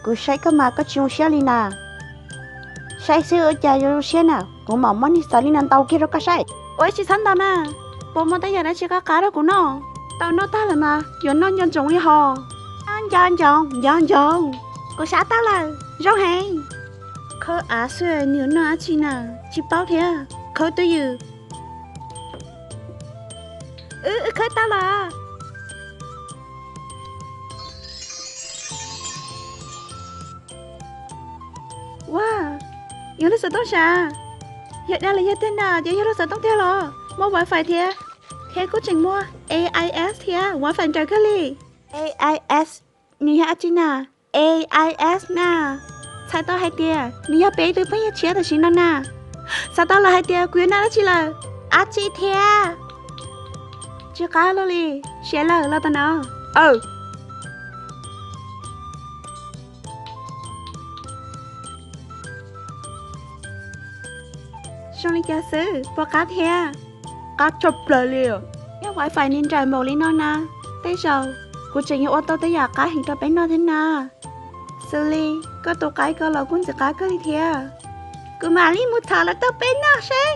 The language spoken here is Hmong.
Kuv saib koj mas koj tsis zoo siab li na. Saib xwb ua cas yuav zoo siab na, kuv mam muab niag xaws li no ntaus kiag rau koj saib. Ua tsis txhob ntaus na, puas muaj tej yam dab tsi qab qab rau kuv noj? Tau noj tag lawm mas yuav noj nco ntsoov li hos. Nco ntsoov, nco ntsoov. Kuv sab tau lawm, zoo heev. Khawb av xwb nws yuav noj dab tsi na? Tsis paub thiab, khawb twj ywm. Wb khawb tau lawm. Ua, yog lub xov tooj sav. Yog dag los yog tiag na, ces yog lub xov tooj tiag los? Muaj wifi thiab, thiab kuj tseem muaj A I S thiab, wifi nrawm kawg li. A I S, nws yog dab tsi na? A I S na, txhais tau hais tias nws yog peb ib tug phooj ywg tshiab tam sim no na. Xav tau los hais tias kuv yuav noj dab tsi lawm? Dab tsi thiab? Tsis qab luaj li, siav lawm los tau no. Aw, zoo li cas xwb, puas qab thiab? Qab tshaj plaws li. Yog wifi nws nrawm npaum li no na, tej zaum kuv tseem yuav ua tau tej yam qab heev rau peb noj thiab na. Xws li koj tus qaib ko los kuj ntxim qab kawg li thiab. Kuv mam li mus thov lawv tuaj peb noj seb.